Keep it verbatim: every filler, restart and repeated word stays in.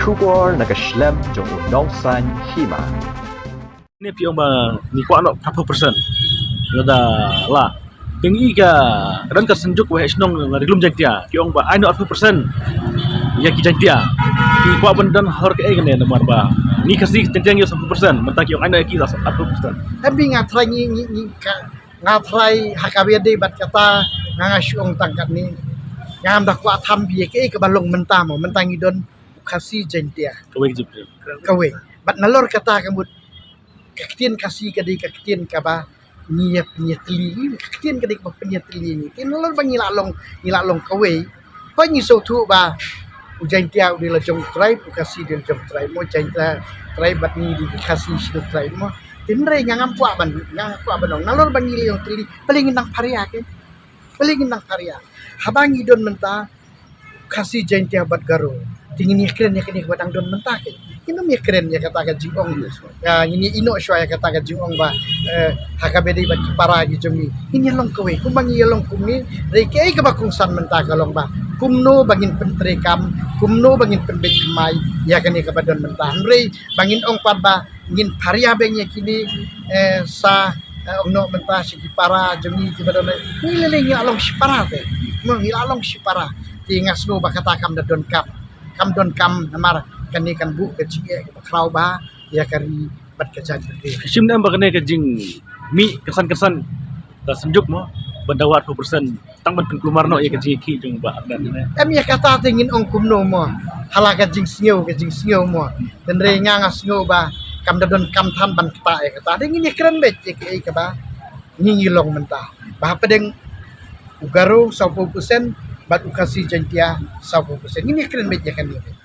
Khubor na ka shlem jong u nongsan hima. Ni phi ong ba ngi kwah noh arphew percent. Lada la. Te ngi ka don ka Synjuk Waheh Shnong Ri Lum Jaiñtia ki ong ba ai noh arphew percent ïa ki Jaiñtia. Ki kwah ban don halor kaei kane namar ba ngi Khasi Jaiñtia ngi arphew percent, mynta ki ong ai noh ïa ki arphew percent. Em, nga trai ngi, ngi, ngi ka, nga trai ha kaba ïadei bad kata, nga nga shu ong tang katne. Ngam da kwah tham bha ïa kaei kaba long mynta mo, mynta ngi don Khasi Jaiñtia. Kawei ka jingpynim. Kawei. Bad nalor kata ka mut ka ktien Khasi ka dei ka ktien kaba ngi ïa pynïatylli, ka ktien ka dei kaba pynïatylli ngi. Te nalor ba ngi la long, ngi la long kawei. Hooid ngi sngewthuh ba u Jaiñtia u dei la jong u tribe, u Khasi u dei la jong u tribe mo, Jaiñtia tribe bad ngi dei ki Khasi Scheduled Tribe mo. Te hynrei nga ngam kwah ban, nga ngam kwah ban ong nalor ba ngi la ïatylli, balei ngin nang pharia ke? Balei ngin nang pharia? Haba ngi don mynta Khasi, Jaiñtia bad Garo, te ngin ïakren ïa kane kaba dang don mynta ke. Ngin ym ïakren ïa kata ka jingong. Ïa, ngin ïa ïehnoh shuwa ïa kata ka jingong ba, eh, ha kaba dei bad ki para ki jong ngi, ngin ïa long kawei. Kumba ngi ïa long kumne, hynrei kaei kaba kongsan mynta ka long ba kumno ba ngin pyntreikam, kumno ba ngin pynbeit thymmai ïa kane kaba don mynta. Hynrei ba ngin ong pat ba ngin pharia beit ïa kine, eh, sa, eh, ong noh mynta sha ki para jong ngi kiba don. Ngi lei lei ngi la long shipara te. Mo, ngi la long shipara. Te nga sngew ba kata kam da donkam. Kam donkam namar kane kan buh ka jingeh kaba khraw bha ïa ka ri bad ka jaitbynriew. Shim ne em ba kane ka jingmih kynsan kynsan ka Synjuk mo ban dawa arphew percent tang ban pynkulmar noh ïa ka jingïakhih jong Bah Ardent ne? Em, ïa kata te ngin ong kumno mo, ha la ka jingsngew, ka jingsngew mo. Hynrei nga nga sngew ba kam da donkam than ban ktah ïa kata. Te ngin ïakren beit ïa kaei kaba ngi ngi long mynta. Ba hapdeng u Garo sawphew percent bad u Khasi Jaiñtia sawphew percent. Ngin ïakren beit ïa kane beit.